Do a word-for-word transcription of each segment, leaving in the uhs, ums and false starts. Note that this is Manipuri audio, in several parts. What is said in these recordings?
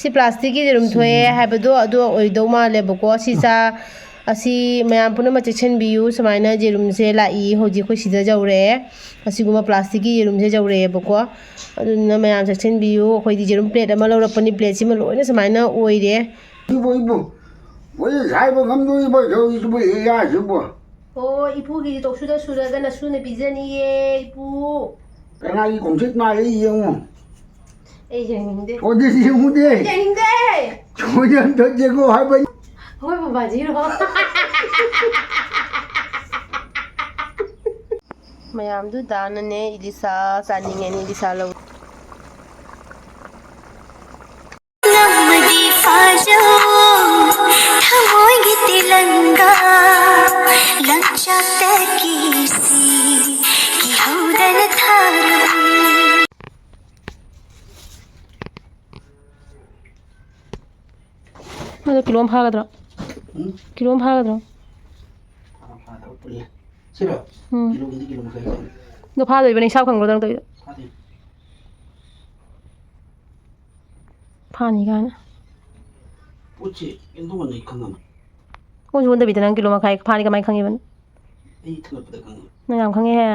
ꯁꯤ ꯄ꯭ꯂꯥꯁꯇꯤꯛꯀꯤ ꯌꯦꯔꯨꯝ ꯊꯣꯛꯑꯦ ꯍꯥꯏꯕꯗꯣ ꯑꯗꯨ ꯑꯣꯏꯗꯧ ꯃꯥꯜꯂꯦꯕꯀꯣ꯫ ꯁꯤ ꯆꯥ-, ꯑꯁꯤ ꯃꯌꯥꯝ ꯄꯨꯝꯅꯃꯛ ꯆꯦꯛꯁꯤꯟꯕꯤꯌꯨ꯫ ꯁꯨꯃꯥꯏꯅ ꯌꯦꯔꯨꯝꯁꯦ ꯂꯥꯛꯏ, ꯍꯧꯖꯤꯛ ꯑꯩꯈꯣꯏ ꯁꯤꯗ ꯌꯧꯔꯛꯑꯦ꯫ ꯑꯁꯤꯒꯨꯝꯕ ꯄ꯭ꯂꯥꯁꯇꯤꯛꯀꯤ ꯌꯦꯔꯨꯝꯁꯦ ꯌꯧꯔꯛꯑꯦꯕꯀꯣ꯫ ꯑꯗꯨꯅ ꯃꯌꯥꯝ ꯆꯦꯛꯁꯤꯟꯕꯤꯌꯨ꯫ ꯑꯩꯈꯣꯏꯗꯤ ꯌꯦꯔꯨꯝ ꯄ꯭ꯂꯦꯠ ꯑꯃ ꯂꯧꯔꯛꯄꯅꯤ, ꯄ꯭ꯂꯦꯠꯁꯤꯃ ꯂꯣꯏꯅ ꯁꯨꯃꯥꯏꯅ ꯑꯣꯏꯔꯦ꯫ ꯏꯕꯣ, ꯏꯕꯣ, ꯍꯧꯖꯤꯛ ꯍꯥꯏꯕ ꯉꯝꯗꯣꯔꯤꯕꯣ ꯇꯧꯔꯤꯁꯤꯕꯣ, ꯏꯌꯥꯁꯤꯕꯣ? ꯑꯣ, ꯏꯄꯨꯒꯤꯗꯤ ꯇꯣꯛꯁꯨꯗ ꯁꯨꯔꯒ ꯅꯁꯨꯅ ꯄꯤꯖꯅꯤꯌꯦ, ꯏꯄꯨ꯫ ꯀꯅꯥꯒꯤ ꯈꯣꯡꯆꯠ ꯃꯥꯜꯂꯦ ꯌꯦꯡꯉꯨ꯫ ꯑꯩ ꯌꯦꯡꯅꯤꯡꯗꯦ꯫ ꯑꯣ, ꯑꯗꯨꯗꯤ ꯌꯦꯡꯉꯨꯗꯦ꯫ ꯌꯦꯡꯅꯤꯡꯗꯦ꯫ ꯁꯣꯏꯗꯅ ꯇꯧꯖꯦꯀꯣ ꯍꯥꯏꯕ꯫ ꯍꯣꯏ, ꯕꯕꯥꯖꯤꯔꯣ? ꯃꯌꯥꯝꯗꯨ ꯗꯥꯅꯅꯦ, ꯏꯂꯤꯁꯥ ꯆꯥꯅꯤꯡꯉꯦꯅꯦ, ꯏꯂꯤꯁꯥ ꯂꯧ꯫ ꯅꯝꯃꯗꯤ ꯐꯥꯖꯧ, ꯊꯃꯣꯏꯒꯤ ꯇꯤꯂꯪꯒꯥ, ꯂꯪꯆꯥꯛꯇꯒꯤ ꯁꯤ ꯀꯤꯍꯧꯗꯅ ꯊꯥꯔꯕꯅꯤ꯫ ꯑꯗꯣ ꯀꯤꯂꯣ ꯑꯃ ꯐꯥꯒꯗ꯭ꯔꯣ? ꯎꯝ? ꯀꯤꯂꯣ ꯑꯃ ꯐꯥꯒꯗ꯭ꯔꯣ? ꯐꯥꯗꯕ ꯄꯨꯜꯂꯦ꯫ ꯁꯤꯔꯣ? ꯎꯝ꯫ ꯀꯤꯂꯣꯒꯤꯗꯤ ꯀꯤꯂꯣ ꯃꯈꯥꯏ ꯇꯧꯔꯦ꯫ ꯑꯗꯣ ꯐꯥꯗꯣꯏꯕꯅꯦ, ꯏꯁꯥ ꯈꯪꯕ꯭ꯔꯣ ꯅꯪ ꯇꯧꯔꯤꯗꯣ? ꯐꯥꯗꯦ꯫ ꯐꯥꯅꯤ ꯀꯥꯏꯅ꯫ ꯄꯣꯠꯁꯦ ꯑꯣꯟꯊꯣꯛꯑꯅꯤ ꯈꯪꯉꯕ? ꯑꯣꯟꯁꯨ ꯑꯣꯟꯗꯕꯤꯗ ꯅꯪ ꯀꯤꯂꯣ ꯃꯈꯥꯏ ꯐꯥꯅꯤ ꯀꯃꯥꯏꯅ ꯈꯪꯉꯤꯕ ꯅꯪ? ꯑꯩ ꯊꯤꯜꯂꯛꯄꯗ ꯈꯪꯉꯤ꯫ ꯅꯪ ꯌꯥꯝ ꯈꯪꯉꯦꯍꯦ꯫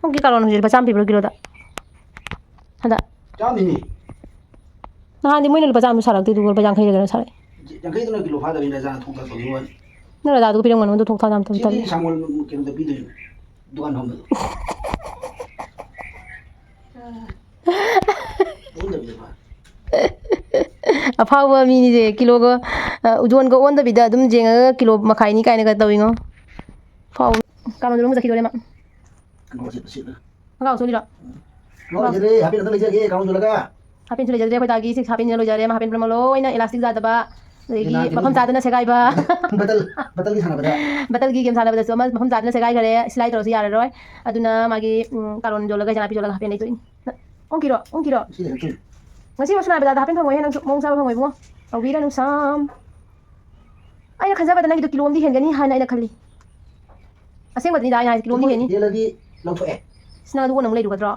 ꯅꯪꯒꯤ ꯀꯥꯔꯣꯟ ꯍꯧꯖꯤꯛ ꯂꯨꯄꯥ ꯆꯥꯝꯃ ꯄꯤꯕ꯭ꯔꯣ ꯀꯤꯂꯣꯗ? ꯍꯟꯗꯛ? ꯆꯥꯝꯃꯅꯤ꯫ ꯅꯍꯥꯟꯗꯤ ꯃꯣꯏꯅ ꯂꯨꯄꯥ ꯆꯥꯝꯃ ꯁꯥꯔꯛꯇꯦ, ꯑꯗꯨꯒ ꯂꯨꯄꯥ ꯌꯥꯡꯈꯩꯗ ꯀꯩꯅꯣ ꯁꯥꯔꯛꯑꯦ꯫ ꯌꯥꯡꯈꯩꯗꯨꯅ ꯀꯤꯂꯣ ꯐꯥꯗꯕꯅꯤꯅ ꯆꯥꯝꯃ ꯊꯣꯛ ꯇꯥ ꯇꯧꯅꯤ ꯋꯥꯅꯤ꯫ ꯅꯪ ꯑꯗꯥꯗꯨ ꯄꯤꯔꯝꯒꯅꯨ, ꯑꯗꯨ ꯊꯣꯛ ꯊꯥꯛ ꯌꯥꯝ ꯇꯧ ꯁꯤꯗꯤ ꯇꯜꯂꯦ꯫ ꯁꯥꯃꯣꯜ ꯀꯩꯅꯣꯗ ꯄꯤꯗꯣꯏꯅꯤ, ꯗꯨꯀꯥꯟ ꯐꯝꯕꯗꯣ꯫ ꯑꯣꯟꯗꯕꯤꯗ ꯐꯥ꯫ ꯑꯐꯥꯎꯕ ꯃꯤꯅꯤꯁꯦ, ꯀꯤꯂꯣꯒ, ꯑ, ꯎꯖꯣꯟꯒ ꯑꯣꯟꯗꯕꯤꯗ ꯑꯗꯨꯝ ꯌꯦꯡꯉꯒ ꯀꯤꯂꯣ ꯃꯈꯥꯏꯅꯤ ꯀꯥꯏꯅꯒ ꯇꯧꯋꯤꯉꯣ꯫ ꯐꯥꯎ-, ꯀꯥꯔꯣꯟꯗꯨ ꯂꯣꯝ ꯆꯠꯈꯤꯗꯣꯔꯦ ꯃꯥ꯫ ꯈꯪꯒꯥꯎ ꯁꯦꯠꯂ ꯁꯦꯠꯂ꯫ ꯈꯪꯒꯥꯎ ꯁꯦꯠꯂꯤꯔꯣ? ꯈꯪꯒꯥꯎ ꯁꯦꯠꯂꯦ, ꯍꯥꯐꯦꯟ ꯑꯝꯇ ꯂꯩꯖꯒꯦ, ꯀꯥꯔꯣꯟ ꯌꯣꯜꯂꯒ꯫ ꯍꯥꯐꯦꯟꯁꯨ ꯂꯩꯖꯗ꯭ꯔꯦ ꯑꯩꯈꯣꯏ ꯗꯥꯒꯤ, ꯁꯤꯛꯁ ꯍꯥꯐꯦꯟꯁꯤꯅ ꯂꯣꯏꯖꯔꯦ, ꯑꯃ ꯍꯥꯐꯦꯟ ꯐꯨꯔꯤꯠ ꯑꯃ ꯂꯣꯏꯅ ꯏꯂꯥꯁꯇꯤꯛ ꯌꯥꯗꯕ, ꯑꯗꯒꯤ ꯃꯐꯝ ꯆꯥꯗꯅ ꯁꯦꯒꯥꯏꯕ꯫ ꯕꯇꯜ, ꯕꯇꯜꯒꯤ ꯁꯥꯟꯅꯕꯗ꯫ ꯕꯇꯜꯒꯤ ꯒꯦꯝ ꯁꯥꯟꯅꯕꯗꯁꯨ ꯑꯃ ꯃꯐꯝ ꯆꯥꯗꯅ ꯁꯦꯒꯥꯏꯈꯔꯦ, ꯁꯤꯂꯥꯏ ꯇꯧꯔꯁꯨ ꯌꯥꯔꯔꯣꯏ꯫ ꯑꯗꯨꯅ ꯃꯥꯒꯤ, ꯎꯝ, ꯀꯥꯔꯣꯟ ꯌꯣꯜꯂꯒ ꯍꯤꯟꯖꯥꯡ ꯅꯥꯄꯤ ꯌꯣꯜꯂꯒ ꯍꯥꯐꯦꯟ ꯂꯩꯗꯣꯏꯅꯤ꯫ ꯑꯣꯟꯈꯤꯔꯣ? ꯑꯣꯟꯈꯤꯔꯣ? ꯁꯤ ꯂꯩꯔꯛꯇꯣꯏꯅꯤ꯫ ꯉꯁꯤ ꯁꯅꯥ ꯕꯖꯥꯔꯗ ꯍꯥꯐꯦꯟ ꯐꯪꯉꯣꯏꯍꯦ ꯅꯪꯁꯨ, ꯃꯑꯣꯡ ꯆꯥꯕ ꯐꯪꯉꯣꯏ ꯏꯕꯨꯡꯉꯣ꯫ ꯇꯧꯕꯤꯔꯅꯨ ꯁꯥꯝ꯫ ꯑꯩꯅ ꯈꯟꯖꯕꯗ ꯅꯪꯒꯤꯗꯣ ꯀꯤꯂꯣ ꯑꯃꯗꯤ ꯍꯦꯟꯒꯅꯤ ꯍꯥꯏꯅ ꯑꯩꯅ ꯈꯜꯂꯤ꯫ ꯑꯁꯦꯡꯕꯗꯅꯤꯗ ꯑꯩꯅ ꯍꯥꯏꯁꯦ, ꯀꯤꯂꯣ ꯑꯃꯗꯤ ꯍꯦꯟꯅꯤ꯫ ꯍꯦꯜꯂꯗꯤ ꯂꯧꯊꯣꯛꯑꯦ꯫ ꯏꯁ, ꯅꯪ ꯑꯗꯨ ꯑꯣꯟꯅ ꯑꯃꯨꯛ ꯂꯩꯔꯨꯒꯗ꯭ꯔꯣ?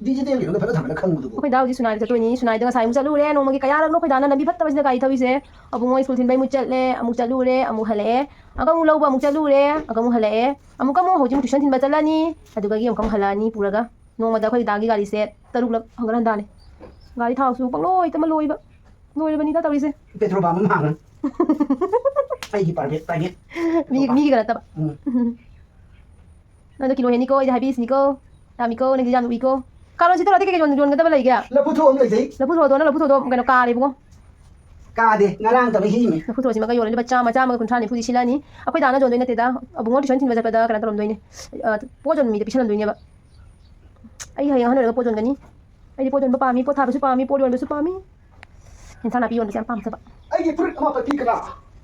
ꯗꯤꯖꯤꯇꯦꯜꯒꯤꯗꯣ ꯐꯖꯅ ꯊꯝꯃꯒ ꯈꯪꯕꯗꯨꯕꯨ꯫ ꯑꯩꯈꯣꯏ ꯗꯥ ꯍꯧꯖꯤꯛ ꯁꯨꯅꯥꯏꯗ ꯆꯠꯇꯣꯏꯅꯤ꯫ ꯁꯨꯅꯥꯏꯗ ꯉꯁꯥꯏ ꯑꯃꯨꯛ ꯆꯠꯂꯨꯔꯦ꯫ ꯅꯣꯡꯃꯒꯤ ꯀꯌꯥꯔꯛꯅꯣ ꯑꯩꯈꯣꯏ ꯗꯥꯅ ꯂꯝꯕꯤ ꯐꯠꯇꯕꯁꯤꯗ ꯒꯥꯔꯤ ꯊꯧꯔꯤꯁꯦ꯫ ꯑꯕꯨꯡꯉꯣ ꯁ꯭ꯀꯨꯜ ꯊꯤꯟꯕꯩ ꯑꯃꯨꯛ ꯆꯠꯂꯦ, ꯑꯃꯨꯛ ꯆꯠꯂꯨꯔꯦ, ꯑꯃꯨꯛ ꯍꯜꯂꯛꯑꯦ꯫ ꯑꯒ ꯑꯃꯨꯛ ꯂꯧꯕ ꯑꯃꯨꯛ ꯆꯠꯂꯨꯔꯦ, ꯑꯒ ꯑꯃꯨꯛ ꯍꯜꯂꯛꯑꯦ꯫ ꯑꯃꯨꯛꯀ ꯑꯃꯨꯛ ꯍꯧꯖꯤꯛ ꯑꯃꯨꯛ ꯇ꯭ꯌꯨꯁꯟ ꯊꯤꯟꯕ ꯆꯠꯂꯅꯤ꯫ ꯑꯗꯨꯗꯒꯤ ꯑꯃꯨꯛꯀ ꯑꯃꯨꯛ ꯍꯜꯂꯛꯑꯅꯤ ꯄꯨꯔꯒ꯫ ꯅꯣꯡꯃꯗ ꯑꯩꯈꯣꯏ ꯗꯥꯒꯤ ꯒꯥꯔꯤꯁꯦ ꯇꯔꯨꯛꯂꯛ ꯍꯪꯒꯠ ꯍꯟꯗꯥꯅꯤ꯫ ꯒꯥꯔꯤ ꯊꯥꯎꯁꯨ ꯄꯪꯂꯣꯏꯗ ꯑꯃ ꯂꯣꯏꯕ꯫ ꯂꯣꯏꯔꯕꯅꯤꯗ ꯇꯧꯔꯤꯁꯦ꯫ ꯄꯦꯇ꯭ꯔꯣꯜ ꯄꯝ ꯑꯃ ꯍꯥꯡꯉꯦ꯫ ꯑꯩꯒꯤ ꯄ꯭ꯔꯥꯏꯚꯦꯠ, ꯄ꯭ꯔꯥꯏꯚꯦꯠ꯫ ꯃꯤ, ꯃꯤꯒꯤ ꯅꯠꯇꯕ꯫ ꯎꯝ꯫ ꯅꯪꯗꯣ ꯀꯤꯂꯣ ꯍꯦꯟꯅꯤꯀꯣ, ꯑꯩꯗꯤ ꯍꯥꯏꯕꯤꯁꯤꯅꯤꯀꯣ꯫ ꯌꯥꯝꯃꯤꯀꯣ, ꯅꯪꯗꯤ ꯌꯥꯝ ꯎꯏꯀꯣ꯫ ꯀꯥꯔꯣꯟ ꯁꯤꯠꯇꯧꯔꯗꯤ ꯀꯩꯀꯩ ꯌꯣꯟ-, ꯌꯣꯟꯒꯗꯕ ꯂꯩꯒꯦ? ꯂꯐꯨ ꯊꯔꯣ ꯑꯃ ꯂꯩꯖꯩ꯫ ꯂꯐꯨ ꯊꯔꯣꯗꯣ, ꯅꯪ ꯂꯐꯨ ꯊꯔꯣꯗꯣ ꯀꯩꯅꯣ ꯀꯥꯔꯦ ꯏꯕꯨꯡꯉꯣ꯫ ꯀꯥꯗꯦ, ꯉꯔꯥꯡ ꯇꯧꯔ ꯍꯦꯛꯏꯅꯦ꯫ ꯂꯐꯨ ꯊꯔꯣꯁꯤꯃꯒ ꯌꯣꯜꯂꯦ, ꯂꯨꯄꯥ ꯆꯥꯝꯃ, ꯆꯥꯝꯃꯒ ꯀꯨꯟꯊ꯭ꯔꯥ ꯅꯤꯐꯨꯗꯤ ꯁꯤꯠꯂꯅꯤ꯫ ꯑꯩꯈꯣꯏ ꯗꯥꯅ ꯌꯣꯟꯗꯣꯏ ꯅꯠꯇꯦꯗ, ꯑꯕꯨꯡꯉꯣ ꯇꯨꯏꯁꯟ ꯊꯤꯟꯕ ꯆꯠꯄꯗ ꯀꯩꯅꯣ ꯇꯧꯔꯝꯗꯣꯏꯅꯦ꯫ ꯑ, ꯄꯣꯠ ꯌꯣꯟꯕ ꯃꯤꯗ ꯄꯤꯁꯜꯂꯝꯗꯣꯏꯅꯦꯕ꯫ ꯑꯩ ꯍꯌꯦꯡ ꯑꯍꯟ ꯑꯣꯏꯔꯒ ꯄꯣꯠ ꯌꯣꯟꯒꯅꯤ꯫ ꯑꯩꯗꯤ ꯄꯣꯠ ꯌꯣꯟꯕ ꯄꯥꯝꯃꯤ, ꯄꯣꯠ ꯊꯥꯕꯁꯨ ꯄꯥꯝꯃꯤ, ꯄꯣꯠ ꯌꯣꯟꯕꯁꯨ ꯄꯥꯝꯃꯤ꯫ ꯏꯟꯁꯥꯡ ꯅꯥꯄꯤ ꯌꯣꯟꯕꯁꯦ ꯌꯥꯝ ꯄꯥꯝꯖꯕ꯫ ꯑꯩꯒꯤ ꯐꯨꯔꯤꯠ ꯑꯃ ꯄꯠꯄꯤ ꯀꯅꯥ?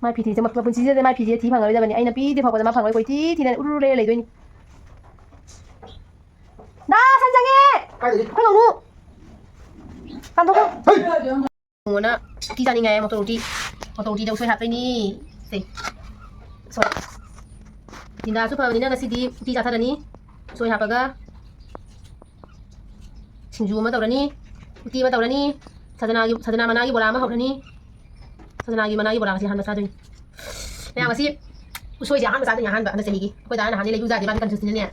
ꯃꯥꯏ ꯐꯤ ꯊꯤꯁꯦ, ꯃ-, ꯃꯄꯨꯟꯁꯤꯁꯤꯗ ꯃꯥꯏ ꯐꯤꯁꯦ ꯊꯤ ꯐꯪꯉꯔꯣꯏꯗꯕꯅꯤ꯫ ꯑꯩꯅ ꯄꯤꯗ꯭ꯔꯤ ꯐꯥꯎꯕꯗ ꯃꯥ ꯐꯪꯉꯔꯣꯏ꯫ ꯀꯣꯏꯊꯤ ꯊꯤꯗꯅ ꯎꯔꯨꯔꯨ ꯂꯩꯔ ꯂꯩꯗꯣꯏꯅꯤ꯫ ꯗꯥ, ꯁꯟ ꯆꯪꯉꯦ! ꯀꯥꯏꯗꯒꯤ? ꯑꯩꯈꯣꯏ ꯍꯧꯅꯨ! ꯇꯥꯟꯊꯣꯛꯈꯣ꯫ ꯍꯩ! ꯀꯣꯡꯉꯣꯅ ꯎꯇꯤ ꯆꯥꯅꯤꯡꯉꯦ, ꯃꯣꯇꯣꯔ ꯎꯇꯤ꯫ ꯃꯣꯇꯣꯔ ꯎꯇꯤꯗ ꯎꯁꯣꯏ ꯍꯥꯞꯇꯣꯏꯅꯤ꯫ ꯁꯦ꯫ ꯎꯁꯣꯏ꯫ ꯖꯤꯟꯗꯥꯁꯨ ꯐꯕꯅꯤꯅ ꯉꯁꯤꯗꯤ ꯎꯇꯤ ꯆꯥꯊꯔꯅꯤ꯫ ꯎꯁꯣꯏ ꯍꯥꯞꯄꯒ ꯁꯤꯡꯖꯨ ꯑꯃ ꯇꯧꯔꯅꯤ꯫ ꯎꯇꯤ ꯑꯃ ꯇꯧꯔꯅꯤ꯫ ꯁꯖꯅꯥꯒꯤ, ꯁꯖꯅꯥ ꯃꯅꯥꯒꯤ ꯕꯣꯔꯥ ꯑꯃ ꯍꯧꯔꯅꯤ꯫ ꯁꯖꯅꯥꯒꯤ ꯃꯅꯥꯒꯤ ꯕꯣꯔꯥꯁꯦ ꯑꯍꯥꯟꯕ ꯆꯥꯗꯣꯏꯅꯤ꯫ ꯃꯌꯥꯝ ꯉꯁꯤ ꯎꯁꯣꯏꯁꯦ ꯑꯍꯥꯟꯕ ꯆꯥꯗꯣꯏꯅꯤ, ꯑꯍꯥꯟꯕ ꯍꯟꯗꯛ ꯆꯍꯤꯒꯤ꯫ ꯑꯩꯈꯣꯏ ꯗꯥꯅ ꯅꯍꯥꯟꯗꯩ ꯂꯩꯕꯤꯌꯨ ꯌꯥꯗꯦ, ꯃꯥꯗꯤ ꯀꯟꯖꯨꯁꯅꯤꯅꯅꯦ꯫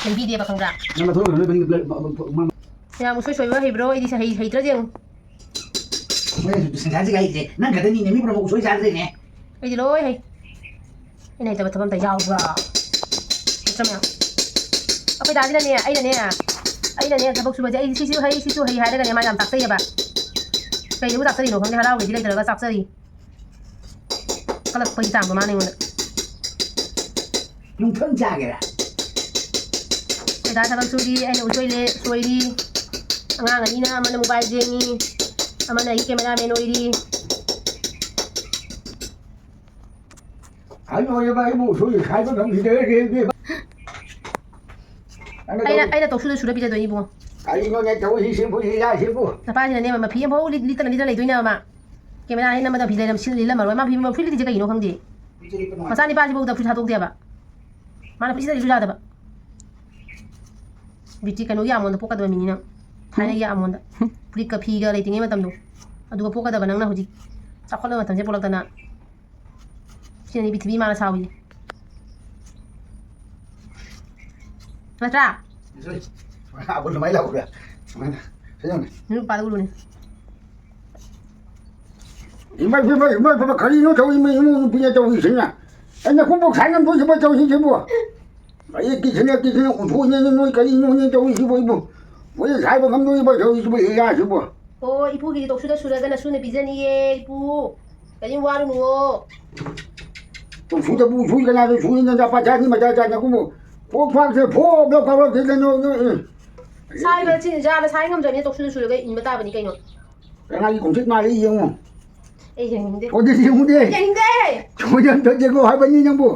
ꯂꯩꯕꯤꯗꯦꯕ, ꯈꯪꯕ꯭ꯔꯥ? ꯅꯪ ꯂꯧꯊꯣꯛꯈ꯭ꯔꯣ, ꯅꯣꯏ ꯈꯨꯗꯤꯡꯒꯤ ꯄꯨꯂꯞ, ꯃ-, ꯃ-, ꯃ-, ꯃꯌꯥꯝ ꯎꯁꯣꯏ ꯁꯣꯏꯕ ꯍꯩꯕ꯭ꯔꯣ? ꯑꯩꯗꯤ ꯍꯩ-, ꯍꯩꯇ꯭ꯔꯗꯤ ꯌꯦꯡꯉꯨ꯫ ꯃꯣꯏꯅ ꯁꯪꯁꯥꯔꯁꯤꯒ ꯍꯩꯇ꯭ꯔꯦ꯫ ꯅꯪ ꯈꯛꯇꯅꯤꯅꯦ ꯃꯤ ꯄꯨꯝꯅꯃꯛ ꯎꯁꯣꯏ ꯆꯥꯗ꯭ꯔꯦꯅꯦ꯫ ꯑꯩꯗꯤ ꯂꯣꯏ ꯍꯩ꯫ ꯑꯩꯅ ꯍꯩꯇꯕ ꯊꯕꯛ ꯑꯝꯇ ꯌꯥꯎꯕ꯭ꯔꯥ? ꯅꯠꯇ꯭ꯔ ꯃꯌꯥꯝ? ꯑꯩꯈꯣꯏ ꯗꯥꯁꯤꯅꯅꯦ, ꯑꯩꯅꯅꯦ, ꯑꯩꯅꯅꯦ ꯊꯕꯛ ꯁꯨꯕꯁꯦ, "ꯑꯩ ꯁꯤꯁꯨ ꯍꯩ, ꯁꯤꯁꯨ ꯍꯩ" ꯍꯥꯏꯔꯒꯅꯦ ꯃꯥ ꯌꯥꯝ ꯇꯥꯛꯆꯩꯌꯦꯕ꯫ ꯀꯩꯗꯕꯨ ꯇꯥꯛꯆꯔꯤꯅꯣ ꯈꯪꯗꯦ, ꯍꯔꯥꯎꯕꯩꯗꯤ ꯂꯩꯇ꯭ꯔꯒ ꯇꯥꯛꯆꯔꯤ꯫ ꯀꯜꯂꯛꯄꯒꯤ ꯆꯥꯡꯗꯣ ꯃꯥꯅ ꯑꯩꯉꯣꯟꯗ꯫ ꯅꯨꯡꯊꯪ ꯆꯥꯒꯦꯔꯥ? ꯑꯩꯈꯣꯏ ꯗꯥ ꯊꯕꯛ ꯁꯨꯔꯤ, ꯑꯩꯅ ꯎꯁꯣꯏ ꯂꯦ-, ꯁꯣꯏꯔꯤ꯫ ꯑꯉꯥꯡ ꯑꯅꯤꯅ, ꯑꯃꯅ mobile ꯌꯦꯡꯉꯤ, ꯑꯃꯅ ꯑꯩꯒꯤ cameraman ꯑꯣꯏꯔꯤ꯫ ꯑꯍꯜ ꯑꯣꯏꯔꯕ ꯑꯩꯕꯨ ꯎꯁꯣꯏ ꯈꯥꯏꯕ ꯉꯝꯈꯤꯗꯔꯦ ꯏꯕꯦꯝꯃ꯫ ꯅꯪꯅ ꯑꯩꯅ, ꯇꯧ-, ꯑꯩꯅ ꯇꯧꯁꯨꯗ ꯁꯨꯔ ꯄꯤꯖꯗꯣꯏꯅꯤ ꯏꯕꯨꯡꯉꯣ꯫ ꯀꯔꯤꯅꯣꯅꯦ ꯇꯧꯔꯤꯁꯤꯕꯨ, ꯏꯆꯥꯁꯤꯕꯨ? ꯅꯄꯥꯁꯤꯅꯅꯦ ꯃꯐꯤ ꯑꯃꯐꯥꯎ ꯂꯤꯠ-, ꯂꯤꯠꯇꯅ ꯂꯤꯠꯇꯅ ꯂꯩꯗꯣꯏꯅꯦꯕ ꯃꯥ꯫ Camera ꯍꯦꯛ ꯅꯝꯕꯗ ꯐꯤ ꯂꯩꯔꯝ-, ꯁꯤꯜ-, ꯂꯤꯠꯂꯝꯃꯔꯣꯏ꯫ ꯃꯥ ꯐꯤ, ꯃꯐꯤ ꯂꯤꯠꯂꯤꯁꯦ ꯀꯩꯒꯤꯅꯣ ꯈꯪꯗꯦ꯫ ꯃꯆꯥꯅꯤꯄꯥꯁꯤꯐꯥꯎꯗ ꯐꯨꯔꯤꯠ ꯊꯥꯗꯣꯛꯇꯦꯕ꯫ ꯃꯥꯅ ꯐꯨꯔꯤꯠ ꯂꯤꯠꯇ꯭ꯔꯁꯨ ꯌꯥꯗꯕ꯫ ꯕ꯭ꯔꯤꯇꯤ ꯀꯩꯅꯣꯒꯤ ꯑꯥꯃꯣꯟꯗ ꯄꯣꯛꯀꯗꯕ ꯃꯤꯅꯤ ꯅꯪ꯫ ꯊꯥꯏꯅꯒꯤ ꯑꯥꯃꯣꯟꯗ꯫ ꯐꯨꯔꯤꯠꯀ ꯐꯤꯒ ꯂꯩꯇ꯭ꯔꯤꯉꯩ ꯃꯇꯝꯗꯣ꯫ ꯑꯗꯨꯒ ꯄꯣꯛꯀꯗꯕ ꯅꯪꯅ ꯍꯧꯖꯤꯛ ꯆꯥꯎꯈꯠꯂꯕ ꯃꯇꯝꯁꯦ ꯄꯣꯛꯂꯛꯇꯅ꯫ ꯁꯤꯅꯅꯤ ꯄ꯭ꯔꯤꯊꯤꯕꯤ ꯏꯃꯥꯅ ꯁꯥꯎꯔꯤꯁꯦ꯫ ꯅꯠꯇ꯭ꯔꯥ? ꯑꯕꯨ ꯑꯗꯨꯃꯥꯏꯅ ꯂꯥꯎꯕ꯭ꯔꯥ? ꯁꯨꯃꯥꯏꯅ꯫ ꯁꯤ ꯌꯦꯡꯉꯨꯅꯦ꯫ ꯅꯨꯄꯥꯗ ꯎꯔꯨꯅꯦ꯫ ꯏꯃꯥ ꯏꯕꯦꯝꯃ, ꯏꯃꯥ ꯏꯕꯦꯝꯃ, ꯀꯔꯤꯅꯣ ꯇꯧꯔꯤ? ꯏꯃꯥ ꯏꯃꯨꯡ ꯅꯨꯄꯤꯅ ꯇꯧꯔꯤꯁꯤꯅ? ꯑꯩꯅ ꯈꯨꯕꯣꯛ ꯁꯥꯏ ꯉꯝꯗꯣꯏꯁꯤꯕ ꯇꯧꯔꯤꯁꯤꯕꯣ? ꯑꯩ ꯀꯤꯁꯤꯅ, ꯀꯤꯁꯤꯅ ꯎꯟꯊꯣꯛꯏꯅꯦ ꯅꯣꯏ, ꯀꯔꯤꯅꯣꯅꯦ ꯇꯧꯔꯤꯁꯤꯕꯣ ꯑꯩꯕꯨ? ꯃꯣꯏꯅ ꯁꯥꯏꯕ ꯉꯝꯗꯣꯔꯤꯕ ꯇꯧꯔꯤꯁꯤꯕꯣ ꯂꯤꯂꯥꯁꯤꯕꯣ? ꯑꯣ, ꯏꯄꯨꯒꯤꯗꯤ ꯇꯣꯛꯁꯨꯗ ꯁꯨꯔꯒ ꯅꯁꯨꯅ ꯄꯤꯖꯅꯤꯌꯦ, ꯏꯄꯨ꯫ ꯀꯔꯤꯝ ꯋꯥꯔꯨꯅꯨꯋꯣ꯫ ꯇꯣꯛꯁꯨꯗꯕꯨ ꯁꯨꯏ ꯀꯅꯥꯗ ꯁꯨꯏꯅ ꯄꯥꯊꯥꯅꯤ ꯃꯆꯥ ꯆꯥꯅ ꯀꯨꯝꯕꯨ꯫ ꯄꯣꯛ ꯐꯥꯛꯁꯦ ꯐꯣꯛ ꯂꯧ ꯀꯥꯎꯔꯛꯇꯦꯗ ꯅꯣꯏ, ꯅꯣꯏ, ꯑꯦ꯫ ꯁꯥꯏꯕ ꯆꯤꯟ ꯖꯥꯅ ꯁꯥꯏ ꯉꯝꯗ꯭ꯔꯕꯅꯤꯅ ꯇꯣꯛꯁꯨꯗ ꯁꯨꯔꯒ ꯏꯟꯕ ꯇꯥꯕꯅꯤ ꯀꯩꯅꯣ꯫ ꯀꯅꯥꯒꯤ ꯈꯣꯡꯆꯠ ꯃꯥꯜꯂꯤ ꯌꯦꯡꯉꯨ꯫ ꯑꯩ ꯌꯦꯡꯅꯤꯡꯗꯦ꯫ ꯑꯣ, ꯑꯗꯨꯗꯤ ꯌꯦꯡꯉꯨꯗꯦ꯫ ꯌꯦꯡꯅꯤꯡꯗꯦ꯫ ꯊꯣꯏꯗ ꯑꯝꯇ ꯌꯦꯡꯉꯣ ꯍꯥꯏꯕꯅꯤ ꯅꯪꯕꯨ꯫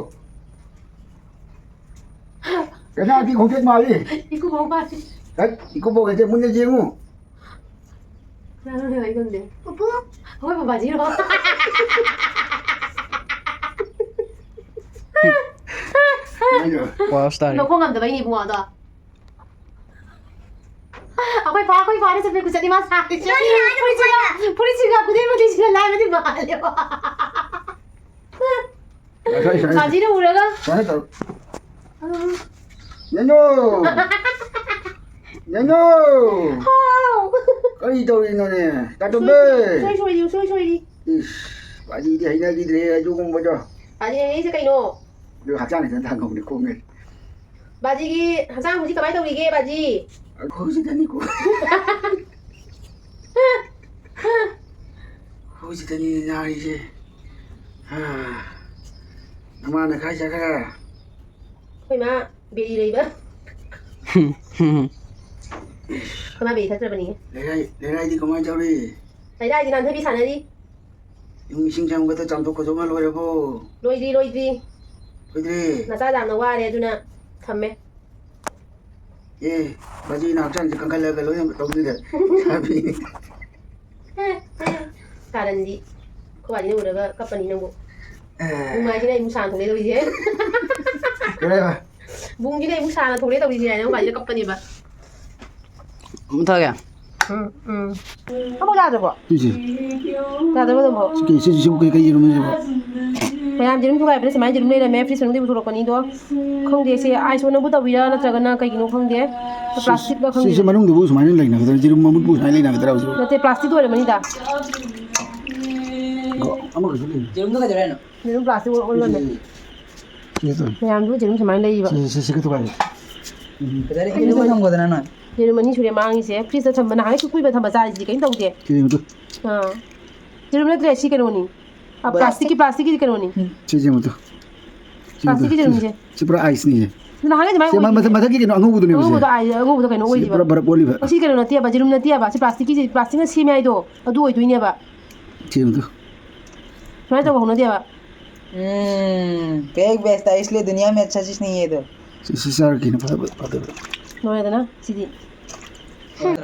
ꯀꯅꯥꯒꯤ ꯈꯣꯡꯆꯠ ꯃꯥꯜꯂꯤ? ꯏꯀꯨꯕꯣꯛ ꯃꯥꯜꯂꯤ꯫ ꯍꯠ, ꯏꯀꯨꯕꯣꯛ ꯍꯥꯏꯁꯦ ꯃꯨꯟꯅ ꯌꯦꯡꯉꯨ꯫ ꯀꯅꯥꯅꯣ ꯅꯪ ꯍꯥꯏꯗꯣꯝꯗꯦ? ꯄꯨꯄꯨ꯫ ꯑꯩꯈꯣꯏ ꯕꯕꯥꯖꯤꯔꯣ? ꯃꯥꯏꯗꯣ꯫ ꯋꯥꯁ ꯇꯥꯔꯦ꯫ ꯂꯧꯈꯣꯡ ꯉꯝꯗꯕꯩꯅꯦ ꯏꯕꯨꯡꯉꯣ ꯑꯗꯣ꯫ ꯑꯩꯈꯣꯏ ꯄꯥ, ꯑꯩꯈꯣꯏ ꯄꯥꯅ ꯆꯠꯄꯩ ꯈꯨꯆꯠꯅꯤ ꯃꯥ ꯁꯥꯔꯤꯁꯦ꯫ ꯅꯣꯏ ꯍꯥꯏꯔꯤꯕ ꯐꯨꯔꯤꯠꯁꯤꯒ, ꯐꯨꯔꯤꯠꯁꯤꯒ ꯈꯨꯗꯩ ꯃꯇꯩꯁꯤꯒ ꯂꯥꯏꯕꯗꯤ ꯃꯥꯜꯂꯦꯕ꯫ ꯉꯁꯥꯏ, ꯉꯁꯥꯏ꯫ ꯕꯥꯖꯤꯅ ꯎꯔꯒ꯫ ꯁꯨꯃꯥꯏꯅ ꯇꯧ꯫ ꯎꯝ꯫ ꯅꯦꯅꯣ! ꯅꯦꯅꯣ! ꯍꯥꯎ! ꯀꯔꯤ ꯇꯧꯔꯤꯅꯣꯅꯦ? ꯇꯥꯇꯣꯝꯕꯤ! ꯎꯁꯣꯏ ꯁꯣꯏꯔꯤ, ꯎꯁꯣꯏ ꯁꯣꯏꯔꯤ꯫ ꯏꯁ, ꯕꯥꯖꯤꯗꯤ ꯍꯩꯅꯈꯤꯗ꯭ꯔꯦ ꯑꯗꯨꯒꯨꯝꯕꯗꯣ꯫ ꯕꯥꯖꯤ ꯌꯦꯡꯉꯛꯏꯁꯦ ꯀꯩꯅꯣ? ꯑꯗꯨ ꯍꯛꯆꯥꯡ ꯈꯤꯇꯪ ꯊꯥꯡꯒꯧꯅꯦ ꯈꯣꯡꯅꯦ꯫ ꯕꯥꯖꯤꯒꯤ ꯍꯛꯆꯥꯡ ꯍꯧꯖꯤꯛ ꯀꯃꯥꯏꯅ ꯇꯧꯔꯤꯒꯦ, ꯕꯥꯖꯤ? ꯑꯩꯈꯣꯏ ꯍꯧꯖꯤꯛꯇꯅꯤꯀꯣ꯫ ꯑꯩꯈꯣꯏ ꯍꯧꯖꯤꯛꯇꯅꯤ ꯅꯥꯔꯤꯁꯦ꯫ ꯍꯥ꯫ ꯅꯃꯥꯅ ꯀꯥꯏ ꯆꯠꯈ꯭ꯔꯦ? ꯑꯩꯈꯣꯏ ꯃꯥ ꯕꯦꯔꯤ ꯂꯩꯕ꯫ ꯑꯩꯈꯣꯏ ꯃꯥ ꯕꯦꯔꯤ ꯊꯛꯇ꯭ꯔꯕꯅꯤ꯫ ꯂꯩꯔꯥꯏ, ꯂꯩꯔꯥꯏꯗꯤ ꯀꯃꯥꯏꯅ ꯇꯧꯔꯤ? ꯂꯩꯔꯥꯏꯗꯤ ꯅꯥꯟꯊꯕꯤ ꯁꯥꯟꯅꯔꯤ꯫ ꯌꯨꯝ ꯏꯁꯤꯡ ꯆꯪꯕꯗ ꯆꯥꯝꯊꯣꯛ ꯈꯣꯠꯇꯣꯛꯅ ꯂꯣꯏꯔꯕꯣ? ꯂꯣꯏꯗ꯭ꯔꯤ, ꯂꯣꯏꯗ꯭ꯔꯤ꯫ ꯂꯣꯏꯗ꯭ꯔꯤ? ꯅꯆꯥ ꯌꯥꯝꯅ ꯋꯥꯔꯦ, ꯑꯗꯨꯅ ꯊꯝꯃꯦ꯫ ꯑꯦ, ꯕꯥꯖꯤꯅ ꯍꯛꯆꯥꯡꯁꯦ ꯀꯟꯈꯠꯂꯒ ꯂꯣꯏꯅ ꯇꯧꯗꯣꯏꯅꯦ꯫ ꯁꯥꯕꯤ꯫ ꯀꯥꯔꯟꯗꯤ꯫ ꯑꯩꯈꯣꯏ ꯕꯥꯖꯤꯅ ꯎꯔꯒ ꯀꯞꯄꯅꯤ ꯅꯪꯕꯨ꯫ ꯑꯦ꯫ ꯅꯨꯡꯉꯥꯏꯁꯤꯅ ꯑꯩꯕꯨ ꯁꯥꯟꯅ ꯊꯣꯛꯂꯦ ꯇꯧꯔꯤꯁꯦ꯫ ꯀꯩ ꯍꯥꯏꯕ? ꯕꯨꯡꯁꯤꯅ ꯑꯩꯕꯨ ꯁꯥꯟꯅ ꯊꯣꯛꯂꯦ ꯇꯧꯔꯤꯁꯦ ꯍꯥꯏꯅ ꯑꯩꯈꯣꯏ ꯕꯥꯖꯤꯅ ꯀꯞꯄꯅꯦꯕ꯫ ꯃꯨꯟꯊꯛꯑꯒꯦ꯫ ꯎꯝ, ꯎꯝ꯫ ꯑꯃꯐꯥꯎ ꯌꯥꯗ꯭ꯔꯕꯣ? ꯁꯤꯁꯦ꯫ ꯌꯥꯗ꯭ꯔꯕꯣ ꯑꯗꯨꯝꯐꯥꯎ? ꯁꯤ ꯀꯩ, ꯁꯤ, ꯁꯤꯕꯨ ꯀꯩ, ꯀꯩ ꯌꯦꯔꯨꯝꯅꯣ ꯁꯤꯕꯣ? ꯃꯌꯥꯝ ꯌꯦꯔꯨꯝ ꯊꯨꯒꯥꯏꯕꯗ ꯁꯨꯃꯥꯏꯅ ꯌꯦꯔꯨꯝ ꯂꯩꯔꯝꯃꯦ, ꯐ꯭ꯔꯤꯖ ꯃꯅꯨꯡꯗꯒꯤ ꯄꯨꯊꯣꯔꯛꯄꯅꯤꯗꯣ꯫ ꯈꯪꯗꯦ, ꯁꯤ ꯑꯥꯏꯁ ꯑꯣꯟꯅꯕꯨ ꯇꯧꯕꯤꯔꯥ ꯅꯠꯇ꯭ꯔꯒꯅ ꯀꯩꯒꯤꯅꯣ ꯈꯪꯗꯦ꯫ ꯁꯤ, ꯄ꯭ꯂꯥꯁꯇꯤꯛꯂ ꯁꯤ, ꯈꯪꯗꯦ꯫ ꯁꯤ ꯃꯅꯨꯡꯗꯕꯨ ꯁꯨꯃꯥꯏꯅ ꯂꯩꯅꯒꯗ꯭ꯔꯥ? ꯌꯦꯔꯨꯝ ꯃꯃꯨꯠꯄꯨ ꯁꯨꯃꯥꯏꯅ ꯂꯩꯅꯒꯗ꯭ꯔꯥ ꯍꯧꯖꯤꯛ? ꯅꯠꯇꯦ, ꯄ꯭ꯂꯥꯁꯇꯤꯛ ꯑꯣꯏꯔꯝꯃꯅꯤꯗ꯫ ꯀꯣ, ꯑꯃꯈꯛꯁꯨ ꯂꯩ꯫ ꯌꯦꯔꯨꯝꯗꯣ ꯀꯩꯗꯧꯔꯦ ꯍꯥꯏꯅꯣ? ꯌꯦꯔꯨꯝ ꯄ꯭ꯂꯥꯁꯇꯤꯛ ꯑꯣꯜꯂꯝꯃꯦ꯫ ꯁꯤ, ꯁꯤ, ꯁꯤ꯫ ꯃꯌꯥꯝꯗꯨ ꯌꯦꯔꯨꯝ ꯁꯨꯃꯥꯏꯅ ꯂꯩꯔꯤꯕ꯫ ꯁꯤ, ꯁꯤ, ꯁꯤ ꯈꯛꯇ ꯄꯥꯏꯌꯨ꯫ ꯎꯝ꯫ ꯐꯖꯔꯦ, ꯌꯦꯔꯨꯝ ꯏꯪꯗ ꯑꯅꯤ, ꯊꯝꯈꯣꯗꯅ ꯅꯣꯏ꯫ ꯌꯦꯔꯨꯝ ꯑꯅꯤ ꯁꯨꯔꯦ ꯃꯥꯡꯉꯤꯁꯦ꯫ ꯐ꯭ꯔꯤꯖꯇ ꯊꯝꯕ, ꯅꯍꯥꯟꯒꯩ ꯁꯨꯛ ꯀꯨꯏꯕ ꯊꯝꯕ ꯆꯥꯔꯤꯁꯤꯗꯤ ꯀꯩꯝ ꯇꯧꯗꯦ꯫ ꯁꯤ ꯌꯦꯡꯉꯨ ꯇꯨ꯫ ꯑꯥ꯫ ꯌꯦꯔꯨꯝ ꯅꯠꯇ꯭ꯔꯦ, ꯁꯤ ꯀꯩꯅꯣꯅꯤ꯫ ꯑ, ꯄ꯭ꯂꯥꯁꯇꯤꯛꯀꯤ, ꯄ꯭ꯂꯥꯁꯇꯤꯛꯀꯤꯗꯤ ꯀꯩꯅꯣꯅꯤ꯫ ꯁꯤ ꯌꯦꯡꯉꯨ ꯇꯨ꯫ ꯁꯤ ꯌꯦꯡꯉꯨ ꯇꯨ꯫ ꯄ꯭ꯂꯥꯁꯇꯤꯛꯀꯤ ꯁꯤ, ꯌꯦꯔꯨꯝꯁꯦ꯫ ꯁꯤ ꯄꯨꯔꯥ ꯑꯥꯏꯁꯅꯤ ꯁꯦ꯫ ꯅꯍꯥꯟꯒꯩ ꯑꯗꯨꯃꯥꯏꯅ ꯁꯤ ꯃ-, ꯑꯣꯏꯗꯦ꯫ ꯃꯊꯛ-, ꯃꯊꯛꯀꯤ ꯀꯩꯅꯣ ꯑꯉꯧꯕꯗꯨꯅꯦꯕ ꯁꯦ꯫ ꯑꯉꯧꯕꯗꯣ ꯑꯥꯏ-, ꯑꯉꯧꯕꯗꯣ ꯀꯩꯅꯣ ꯁꯤ ꯑꯣꯏꯗꯦꯕ꯫ ꯄꯨꯔꯥ ꯕꯔꯞ ꯑꯣꯜꯂꯤꯕ꯫ ꯑꯁꯤ ꯀꯩꯅꯣ ꯅꯠꯇꯦꯕ, ꯌꯦꯔꯨꯝ ꯅꯠꯇꯦꯕ꯫ ꯁꯤ ꯄ꯭ꯂꯥꯁꯇꯤꯛꯀꯤ, ꯄ꯭ꯂꯥꯁꯇꯤꯛꯅ ꯁꯦꯝꯃꯦ ꯍꯥꯏꯗꯣ ꯑꯗꯨ ꯑꯣꯏꯗꯣꯏꯅꯦꯕ꯫ ꯁꯤ ꯌꯦꯡꯉꯨ ꯇꯨ꯫ ꯁꯨꯃꯥꯏꯅ ꯇꯧꯕ ꯍꯧꯅꯗꯦꯕ꯫ हम्म, फेंक बेचता है, इसलिए दुनिया में अच्छा चीज नहीं है तो। ꯁꯤ, ꯁꯤ ꯆꯥꯔꯒꯦꯅ ꯐꯖꯕ, ꯐꯖꯕ꯫ ꯂꯣꯏꯔꯦꯗꯅ ꯁꯤꯗꯤ꯫ ꯎꯝ,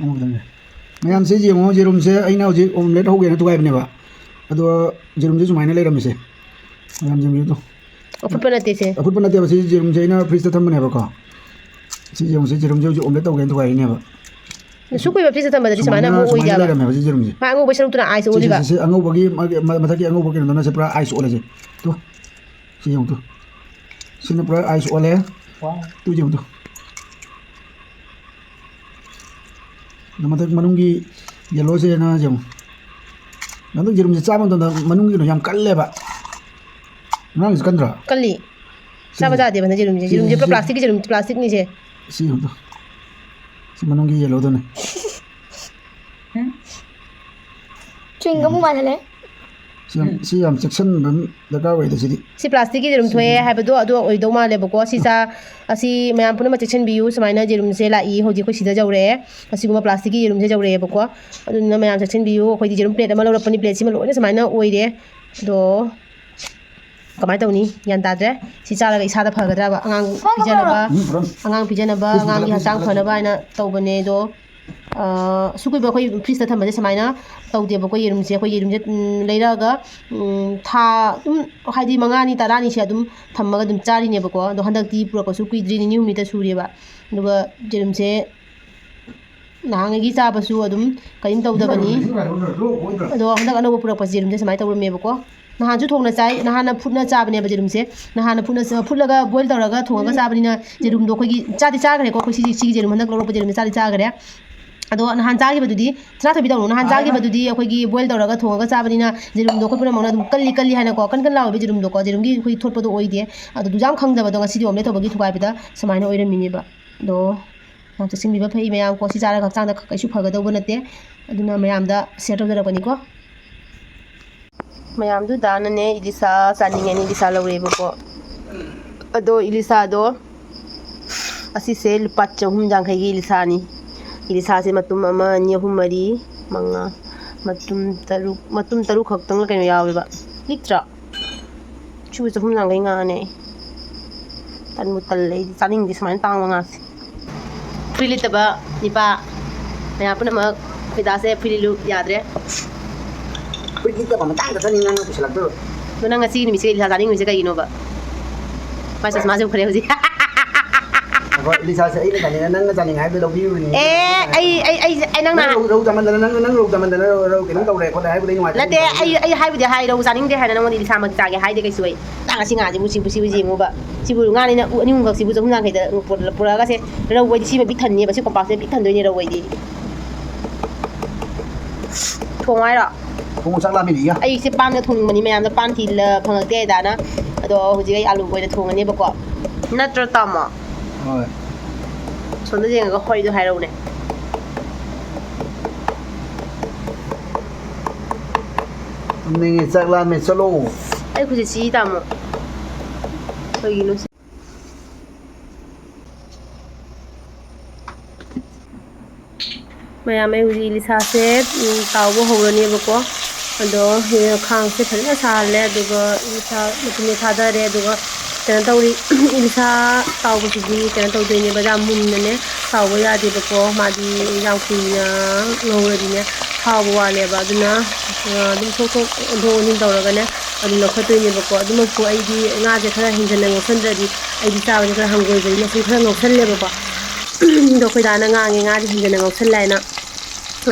ꯎꯝ, ꯎꯝ꯫ ꯃꯌꯥꯝꯁꯦ ꯌꯦꯡꯉꯣ, ꯌꯦꯔꯨꯝꯁꯦ ꯑꯩꯅ ꯍꯧꯖꯤꯛ omelette ꯍꯧꯒꯦꯅ ꯊꯨꯒꯥꯏꯕꯅꯦꯕ꯫ ꯑꯗꯣ ꯌꯦꯔꯨꯝꯁꯦ ꯁꯨꯃꯥꯏꯅ ꯂꯩꯔꯝꯃꯤꯁꯦ꯫ ꯃꯌꯥꯝ ꯌꯦꯡꯕꯤꯌꯨ ꯇꯨ꯫ ꯑꯐꯨꯠꯄ ꯅꯠꯇꯦ ꯁꯦ꯫ ꯑꯐꯨꯠꯄ ꯅꯠꯇꯦꯕ, ꯁꯤ ꯌꯦꯔꯨꯝꯁꯦ ꯑꯩꯅ ꯐ꯭ꯔꯤꯖꯇ ꯊꯝꯕꯅꯦꯕꯀꯣ꯫ ꯁꯤ ꯌꯦꯔꯨꯝꯁꯦ, ꯌꯦꯔꯨꯝꯁꯦ ꯍꯧꯖꯤꯛ omelette ꯇꯧꯒꯦꯅ ꯊꯨꯒꯥꯏꯔꯤꯅꯦꯕ꯫ ꯑꯁꯨꯛ ꯀꯨꯏꯕ ꯐ꯭ꯔꯤꯖꯇ ꯊꯝꯕꯗꯗꯤ ꯁꯨꯃꯥꯏꯅ, ꯁꯨꯃꯥꯏꯅ ꯑꯃꯨꯛ ꯁꯨꯃꯥꯏꯅ ꯑꯣꯏꯗꯦꯕ꯫ ꯂꯩꯔꯝꯃꯦꯕ ꯁꯤ ꯌꯦꯔꯨꯝꯁꯦ꯫ ꯃꯥ ꯑꯉꯧꯕ ꯁꯔꯨꯛꯇꯨꯅ ꯑꯥꯏꯁ ꯁꯤ, ꯁꯤ, ꯑꯣꯜꯂꯤꯕ꯫ ꯁꯤ, ꯁꯤ ꯑꯉꯧꯕꯒꯤ, ꯃꯥꯒꯤ, ꯃ-, ꯃꯊꯛꯀꯤ ꯑꯉꯧꯕ ꯀꯩꯅꯣꯗꯨꯅ ꯁꯤ ꯄꯨꯔꯥ ꯑꯥꯏꯁ ꯑꯣꯜꯂꯁꯦ꯫ ꯇꯨ꯫ ꯁꯤ ꯌꯦꯡꯉꯨ ꯇꯨ꯫ ꯁꯤꯅ ꯄꯨꯔꯥ ꯑꯥꯏꯁ ꯑꯣꯜꯂꯦ꯫ ꯋꯥꯎ꯫ ꯇꯨ ꯌꯦꯡꯉꯨ ꯇꯨ꯫ ꯑꯗꯣ ꯃꯊꯛ ꯃꯅꯨꯡꯒꯤ yellowꯁꯦ ꯅꯪ ꯌꯦꯡꯉꯨ꯫ ꯍꯟꯗꯛ ꯌꯦꯔꯨꯝꯁꯦ ꯆꯥꯕ ꯃꯇꯝꯗ ꯃꯅꯨꯡꯒꯤ ꯀꯩꯅꯣ ꯌꯥꯝ ꯀꯜꯂꯦꯕ꯫ ꯑꯉꯥꯡꯁꯦ ꯀꯟꯗ꯭ꯔꯣ? ꯀꯜꯂꯤ꯫ ꯁꯤ, ꯆꯥꯕ ꯁꯤ, ꯌꯥꯗꯦꯕ ꯍꯟꯗꯛ ꯌꯦꯔꯨꯝꯁꯦ꯫ ꯁꯤ, ꯌꯦꯔꯨꯝꯁꯦ ꯁꯤ, ꯄꯨꯔꯥ ꯁꯤ꯫ Plasticꯀꯤ ꯌꯦꯔꯨꯝ, plasticꯅꯤꯁꯦ꯫ ꯁꯤ ꯌꯦꯡꯉꯨ ꯇꯨ꯫ ꯁꯤ ꯃꯅꯨꯡꯒꯤ yellowꯗꯨꯅꯦ꯫ Chewing gum ꯃꯥꯜꯍꯜꯂꯦ꯫ ꯁꯤ ꯌꯥꯝ, ꯁꯤ ꯌꯥꯝ ꯆꯦꯛꯁꯤꯟꯕ ꯑꯃ ꯗꯔꯀꯥꯔ ꯑꯣꯏꯗ ꯁꯤꯗꯤ꯫ ꯁꯤ plasticꯀꯤ ꯌꯦꯔꯨꯝ ꯊꯣꯛꯑꯦ ꯍꯥꯏꯕꯗꯣ ꯑꯗꯨ ꯑꯣꯏꯗꯧ ꯃꯥꯜꯂꯦꯕꯀꯣ꯫ ꯁꯤ ꯆꯥ-, ꯑꯁꯤ ꯃꯌꯥꯝ ꯄꯨꯝꯅꯃꯛ ꯆꯦꯛꯁꯤꯟꯕꯤꯌꯨ꯫ ꯁꯨꯃꯥꯏꯅ ꯌꯦꯔꯨꯝꯁꯦ ꯂꯥꯛꯏ, ꯍꯧꯖꯤꯛ ꯑꯩꯈꯣꯏ ꯁꯤꯗ ꯌꯧꯔꯛꯑꯦ꯫ ꯑꯁꯤꯒꯨꯝꯕ plasticꯀꯤ ꯌꯦꯔꯨꯝꯁꯦ ꯌꯧꯔꯛꯑꯦꯕꯀꯣ꯫ ꯑꯗꯨꯅ ꯃꯌꯥꯝ ꯆꯦꯛꯁꯤꯟꯕꯤꯌꯨ꯫ ꯑꯩꯈꯣꯏꯗꯤ ꯌꯦꯔꯨꯝ plate ꯑꯃ ꯂꯧꯔꯛꯄꯅꯤ, plateꯁꯤꯃ ꯂꯣꯏꯅ ꯁꯨꯃꯥꯏꯅ ꯑꯣꯏꯔꯦ꯫ ꯑꯗꯣ ꯀꯃꯥꯏꯅ ꯇꯧꯅꯤ? ꯒ꯭ꯌꯥꯟ ꯇꯥꯗ꯭ꯔꯦ꯫ ꯁꯤ ꯆꯥꯔꯒ ꯏꯁꯥꯗ ꯐꯒꯗ꯭ꯔꯕ? ꯑꯉꯥꯡ ꯄꯤꯖꯅꯕ, ꯎꯝ, ꯄꯨꯔꯥ ꯑꯉꯥꯡ ꯄꯤꯖꯅꯕ, ꯄꯨꯔꯥ ꯑꯉꯥꯡꯒꯤ ꯄꯨꯔꯥ ꯍꯛꯆꯥꯡ ꯄꯨꯔꯥ ꯐꯅꯕ ꯍꯥꯏꯅ ꯇꯧꯕꯅꯦ꯫ ꯑꯗꯣ, ꯑ, ꯑꯁꯨꯛ ꯀꯨꯏꯕ ꯑꯩꯈꯣꯏ ꯐ꯭ꯔꯤꯖꯇ ꯊꯝꯕꯁꯦ ꯁꯨꯃꯥꯏꯅ ꯇꯧꯗꯦꯕꯀꯣ꯫ ꯌꯦꯔꯨꯝꯁꯦ ꯑꯩꯈꯣꯏ ꯌꯦꯔꯨꯝꯁꯦ, ꯎꯝ, ꯂꯩꯔꯛꯑꯒ, ꯎꯝ, ꯊꯥ ꯑꯗꯨꯝ, ꯍꯥꯏꯗꯤ, ꯃꯉꯥꯅꯤ ꯇꯔꯥꯅꯤꯁꯦ ꯑꯗꯨꯝ ꯊꯝꯃꯒ ꯑꯗꯨꯝ ꯆꯥꯔꯤꯅꯦꯕꯀꯣ꯫ ꯑꯗꯣ ꯍꯟꯗꯛꯇꯤ ꯄꯨꯔꯛꯄꯁꯨ ꯀꯨꯏꯗ꯭ꯔꯤ, ꯅꯤꯅꯤ ꯍꯨꯝꯅꯤꯇ ꯁꯨꯔꯦꯕ꯫ ꯑꯗꯨꯒ ꯌꯦꯔꯨꯝꯁꯦ ꯅꯍꯥꯟꯉꯩꯒꯤ ꯆꯥꯕꯁꯨ ꯑꯗꯨꯝ ꯀꯔꯤꯝ ꯇꯧꯗꯕꯅꯤ꯫ ꯑꯗꯣ ꯍꯟꯗꯛ ꯑꯅꯧꯕ ꯄꯨꯔꯛꯄꯁꯦ ꯌꯦꯔꯨꯝꯁꯦ ꯁꯨꯃꯥꯏꯅ ꯇꯧꯔꯝꯃꯦꯕꯀꯣ꯫ ꯅꯍꯥꯟꯁꯨ ꯊꯣꯡꯅ ꯆꯥꯏ, ꯅꯍꯥꯟꯅ ꯐꯨꯠꯅ ꯆꯥꯕꯅꯦꯕ ꯌꯦꯔꯨꯝꯁꯦ꯫ ꯅꯍꯥꯟꯅ ꯐꯨꯠꯅ ꯆ-, ꯐꯨꯠꯂꯒ boil ꯇꯧꯔꯒ ꯊꯣꯡꯉꯒ ꯆꯥꯕꯅꯤꯅ ꯌꯦꯔꯨꯝꯗꯣ ꯑꯩꯈꯣꯏꯒꯤ ꯆꯥꯗꯤ ꯆꯥꯈ꯭ꯔꯦꯀꯣ꯫ ꯑꯩꯈꯣꯏ ꯁꯤꯒꯤ, ꯁꯤꯒꯤ ꯌꯦꯔꯨꯝ ꯍꯟꯗꯛ ꯂꯧꯔꯛꯄ ꯌꯦꯔꯨꯝꯁꯦ ꯆꯥꯗꯤ ꯆꯥꯈ꯭ꯔꯦ꯫ ꯑꯗꯣ ꯅꯍꯥꯟ ꯆꯥꯈꯤꯕꯗꯨꯗꯤ, ꯁꯅꯥꯊꯣꯏꯕꯤ ꯇꯧꯅꯨ, ꯅꯍꯥꯟ ꯆꯥꯈꯤꯕꯗꯨꯗꯤ ꯑꯩꯈꯣꯏꯒꯤ boil ꯇꯧꯔꯒ ꯊꯣꯡꯉꯒ ꯆꯥꯕꯅꯤꯅ ꯌꯦꯔꯨꯝꯗꯣ ꯑꯩꯈꯣꯏ ꯄꯨꯝꯅꯃꯛꯅ ꯑꯗꯨꯝ ꯀꯜꯂꯤ ꯀꯜꯂꯤ ꯍꯥꯏꯅꯀꯣ, ꯀꯟ ꯀꯟ ꯂꯥꯎꯕ ꯌꯦꯔꯨꯝꯗꯣꯀꯣ, ꯌꯦꯔꯨꯝꯒꯤ ꯑꯩꯈꯣꯏ ꯊꯣꯠꯄꯗꯣ ꯑꯣꯏꯗꯦ꯫ ꯑꯗꯨꯗꯨꯁꯨ ꯌꯥꯝ ꯈꯪꯗꯕꯗꯣ ꯉꯁꯤꯗꯤ omelette ꯇꯧꯕꯒꯤ ꯊꯨꯒꯥꯏꯕꯗ ꯁꯨꯃꯥꯏꯅ ꯑꯣꯏꯔꯝꯃꯤꯅꯦꯕ꯫ ꯑꯗꯣ ꯌꯥꯝ ꯆꯦꯛꯁꯤꯟꯕꯤꯕ ꯐꯩ ꯃꯌꯥꯝ ꯀꯣ꯫ ꯁꯤ ꯆꯥꯔꯒ ꯍꯛꯆꯥꯡꯗ ꯀꯩꯁꯨ ꯐꯒꯗꯧꯕ ꯅꯠꯇꯦ꯫ ꯑꯗꯨꯅ ꯃꯌꯥꯝꯗ share ꯇꯧꯖꯔꯛꯄꯅꯤꯀꯣ꯫ ꯃꯌꯥꯝꯗꯨ ꯗꯥꯅꯅꯦ ꯏꯂꯤꯁꯥ ꯆꯥꯅꯤꯡꯉꯦꯅ ꯏꯂꯤꯁꯥ ꯂꯧꯔꯦꯕꯀꯣ꯫ ꯑꯗꯣ ꯏꯂꯤꯁꯥꯗꯣ ꯑꯁꯤꯁꯦ ꯂꯨꯄꯥ ꯆꯍꯨꯝ ꯌꯥꯡꯈꯩꯒꯤ ꯏꯂꯤꯁꯥꯅꯤ꯫ ꯏꯂꯤꯁꯥꯁꯦ ꯃꯇꯨꯝ ꯑꯃ, ꯑꯅꯤ, ꯑꯍꯨꯝ, ꯃꯔꯤ, ꯃꯉꯥ, ꯃꯇꯨꯝ ꯇꯔꯨꯛ, ꯃꯇꯨꯝ ꯇꯔꯨꯛ ꯈꯛꯇꯪꯂ ꯀꯩꯅꯣ ꯌꯥꯎꯋꯦꯕ꯫ ꯂꯤꯛꯇ꯭ꯔꯣ? ꯁꯤꯕꯨ ꯆꯍꯨꯝ ꯌꯥꯡꯈꯩ ꯉꯥꯅꯦ꯫ ꯇꯟꯕꯨ ꯇꯜꯂꯦ, ꯑꯩꯗꯤ ꯆꯥꯅꯤꯡꯗꯦ ꯁꯨꯃꯥꯏꯅ ꯇꯥꯡꯕ ꯉꯥꯁꯦ꯫ ꯐꯨꯔꯤꯠ ꯂꯤꯠꯇꯕ ꯅꯤꯄꯥ ꯃꯌꯥꯝ ꯄꯨꯝꯅꯃꯛ, ꯐꯤꯗꯥꯁꯦ ꯐꯨꯔꯤꯠ ꯂꯤꯠꯂꯨ ꯌꯥꯗ꯭ꯔꯦ꯫ ꯐꯨꯔꯤꯠ ꯂꯤꯠꯇꯕ ꯃꯇꯥꯡ ꯈꯛꯇꯅꯤ ꯅꯪꯅ ꯄꯨꯁꯜꯂꯛꯇꯣꯏꯕ꯫ ꯑꯗꯣ ꯅꯪ ꯉꯁꯤꯒꯤ ꯅꯨꯃꯤꯠꯁꯤꯒ ꯏꯂꯤꯁꯥ ꯆꯥꯅꯤꯡꯉꯤꯁꯦ ꯀꯩꯒꯤꯅꯣꯕ? ꯃꯥꯏ ꯆꯁꯃꯥꯁꯦ ꯎꯈ꯭ꯔꯦ ꯍꯧꯖꯤꯛ꯫ ꯑꯩꯈꯣꯏ ꯏꯂꯤꯁꯥꯁꯦ ꯑꯩꯅ ꯆꯥꯅꯤꯡꯉꯦ, ꯅꯪꯅ ꯆꯥꯅꯤꯡꯉꯦ ꯍꯥꯏꯕꯗꯨ ꯂꯧꯕꯤꯔꯨꯕꯅꯤ꯫ ꯑꯦ, ꯑꯩ, ꯑꯩ, ꯑꯩ, ꯑꯩ ꯅꯪꯅ ꯅꯪ ꯔꯧ, ꯔꯧ ꯆꯥꯃꯟꯗꯅ, ꯅꯪ, ꯅꯪ ꯔꯧ ꯆꯥꯃꯟꯗꯅ ꯔꯧ, ꯔꯧ ꯀꯩꯅꯣꯝ ꯇꯧꯔꯦ ꯈꯣꯠꯂꯦ ꯍꯥꯏꯕꯗꯨ ꯑꯩ ꯅꯨꯡꯉꯥꯏꯇꯦ꯫ ꯅꯠꯇꯦ, ꯑꯩ, ꯑꯩ ꯍꯥꯏꯕꯨꯗꯤ ꯍꯥꯏ, ꯔꯧ ꯆꯥꯅꯤꯡꯗꯦ ꯍꯥꯏꯅ ꯅꯪꯉꯣꯟꯗ ꯏꯂꯤꯁꯥꯃꯛ ꯆꯥꯒꯦ ꯍꯥꯏꯗꯦ ꯀꯩꯁꯨ ꯑꯩ꯫ ꯇꯥꯡ ꯑꯁꯤ ꯉꯥꯁꯤꯕꯨ, ꯁꯤꯕꯨ, ꯁꯤꯕꯨ ꯌꯦꯡꯉꯨꯕ꯫ ꯁꯤꯕꯨ ꯉꯥꯅꯤꯅ ꯎ ꯑꯅꯤ ꯑꯍꯨꯝꯈꯛ ꯁꯤꯕꯨ ꯆꯍꯨꯝ ꯌꯥꯡꯈꯩꯗ ꯄꯨꯔ-, ꯄꯨꯔꯛꯑꯒꯁꯦ ꯔꯧ ꯑꯣꯏꯗꯤ ꯁꯤꯃ ꯄꯤꯛ ꯊꯟꯅꯦꯕ, ꯁꯤ ꯀꯣꯝꯄꯥꯛꯁꯤꯅ ꯄꯤꯛ ꯊꯟꯗꯣꯏꯅꯦ ꯔꯧ ꯑꯣꯏꯗꯤ꯫ ꯊꯣꯡꯉꯣ ꯍꯥꯏꯔꯣ? ꯊꯣꯡꯉꯣ, ꯆꯥꯛ ꯂꯥꯝꯃꯤꯅꯦ, ꯏꯌꯥ꯫ ꯑꯩꯁꯦ ꯄꯥꯟꯒ ꯊꯣꯡꯅꯤꯡꯕꯅꯤ, ꯃꯌꯥꯝꯅ ꯄꯥꯟ ꯊꯤꯜꯂ ꯐꯪꯉꯛꯇꯦ ꯍꯥꯏꯗꯥꯅ꯫ ꯑꯗꯣ ꯍꯧꯖꯤꯛ ꯑꯩ ꯑꯥꯂꯨꯒ ꯑꯣꯏꯅ ꯊꯣꯡꯉꯅꯦꯕꯀꯣ꯫ ꯅꯠꯇ꯭ꯔꯣ, ꯇꯥꯃꯣ? ꯍꯣꯏ꯫ ꯁꯣꯝꯗ ꯌꯦꯡꯉꯒ ꯍꯣꯏꯗꯣ ꯍꯥꯏꯔꯛꯎꯅꯦ꯫ ꯇꯨꯝꯅꯤꯡꯉꯦ, ꯆꯥꯛ ꯂꯥꯝꯃꯦ, ꯆꯠꯂꯣ꯫ ꯑꯩ ꯈꯨꯠꯁꯦ ꯁꯤ, ꯇꯥꯃꯣ꯫ ꯀꯩꯒꯤꯅꯣ ꯁꯤ? ꯃꯌꯥꯝ, ꯑꯩ ꯍꯧꯖꯤꯛ ꯏꯂꯤꯁꯥꯁꯦ, ꯎꯝ, ꯇꯥꯎꯕ ꯍꯧꯔꯅꯦꯕꯀꯣ꯫ ꯑꯗꯣ ꯈꯥꯡꯁꯦ ꯐꯖꯅ ꯁꯥꯍꯜꯂꯦ, ꯑꯗꯨꯒ ꯏꯂꯤꯁꯥ ꯃꯆꯨꯝꯁꯦ ꯊꯥꯗꯔꯦ, ꯑꯗꯨꯒ ꯀꯩꯅꯣ ꯇꯧꯔꯤ, ꯏꯂꯤꯁꯥ ꯇꯥꯎꯕꯁꯤꯗꯤ ꯀꯩꯅꯣ ꯇꯧꯗꯣꯏꯅꯦꯕ, ꯌꯥꯝ ꯃꯨꯟꯅꯅꯦ ꯇꯥꯎꯕ ꯌꯥꯗꯦꯕꯀꯣ꯫ ꯃꯥꯗꯤ ꯌꯥꯝ ꯀꯨꯏꯅ ꯉꯧꯔꯗꯤꯅꯦ ꯍꯥꯎꯕ ꯋꯥꯠꯂꯦꯕ꯫ ꯑꯗꯨꯅ, ꯑ, ꯑꯗꯨꯝ ꯊꯣꯛ ꯊꯣꯛ ꯑꯣꯟꯊꯣꯛ ꯑꯣꯟꯁꯤꯟ ꯇꯧꯔꯒꯅꯦ ꯑꯗꯨꯝ ꯂꯧꯈꯠꯇꯣꯏꯅꯦꯕꯀꯣ꯫ ꯑꯗꯨꯃꯛꯄꯨ ꯑꯩꯗꯤ ꯉꯥꯁꯦ ꯈꯔ ꯍꯦꯟꯖꯟꯅ ꯉꯧꯁꯟꯗ꯭ꯔꯗꯤ ꯑꯩꯗꯤ ꯆꯥꯕꯁꯦ ꯈꯔ ꯍꯪꯒꯣꯏꯕꯅꯤꯅ ꯁꯨꯝ ꯈꯔ ꯉꯧꯁꯜꯂꯦꯕꯀꯣ꯫ ꯑꯗꯣ ꯑꯩꯈꯣꯏ ꯗꯥꯅ ꯉꯥꯡꯉꯦ, ꯉꯥꯗꯤ ꯍꯦꯟꯖꯟꯅ ꯉꯧꯁꯜꯂꯦ ꯍꯥꯏꯅ꯫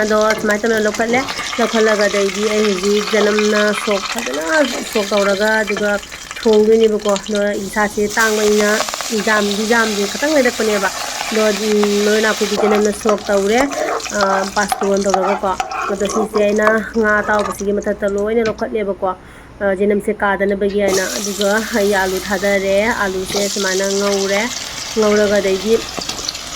ꯑꯗꯣ ꯁꯨꯃꯥꯏꯅ ꯇꯧꯅ ꯂꯧꯈꯠꯂꯦ꯫ ꯂꯧꯈꯠꯂꯒ ꯑꯗꯩꯗꯤ ꯑꯩ ꯍꯧꯖꯤꯛ ꯆꯅꯝꯅ ꯁꯣꯛ ꯐꯖꯅ ꯁꯣꯛ ꯇꯧꯔꯒ, ꯑꯗꯨꯒ ꯊꯣꯡꯗꯣꯏꯅꯦꯕꯀꯣ꯫ ꯑꯗꯣ ꯏꯁꯥꯁꯦ ꯇꯥꯡꯕꯅꯤꯅ ꯌꯥꯝꯗꯤ ꯌꯥꯝꯗꯦ, ꯈꯇꯪ ꯂꯩꯔꯛꯄꯅꯦꯕ꯫ ꯑꯗꯣ, ꯎꯝ, ꯃꯔꯣꯏ ꯅꯥꯀꯨꯞꯄꯤ ꯆꯅꯝꯅ ꯁꯣꯛ ꯇꯧꯔꯦ, ꯑ, ꯄꯥꯁꯇꯣꯟ ꯇꯧꯔꯒꯀꯣ꯫ ꯑꯗꯣ ꯁꯤꯁꯦ ꯑꯩꯅ ꯉꯥ ꯑꯇꯥꯎꯕꯁꯤꯒꯤ ꯃꯊꯛꯇ ꯂꯣꯏꯅ ꯂꯧꯈꯠꯂꯦꯕꯀꯣ꯫ ꯑ, ꯆꯅꯝꯁꯦ ꯀꯥꯗꯅꯕꯒꯤ ꯍꯥꯏꯅ꯫ ꯑꯗꯨꯒ ꯑꯩ ꯑꯥꯂꯨ ꯊꯥꯗꯔꯦ꯫ ꯑꯥꯂꯨꯁꯦ ꯁꯨꯃꯥꯏꯅ ꯉꯧꯔꯦ꯫ ꯉꯧꯔꯒ ꯑꯗꯩꯗꯤ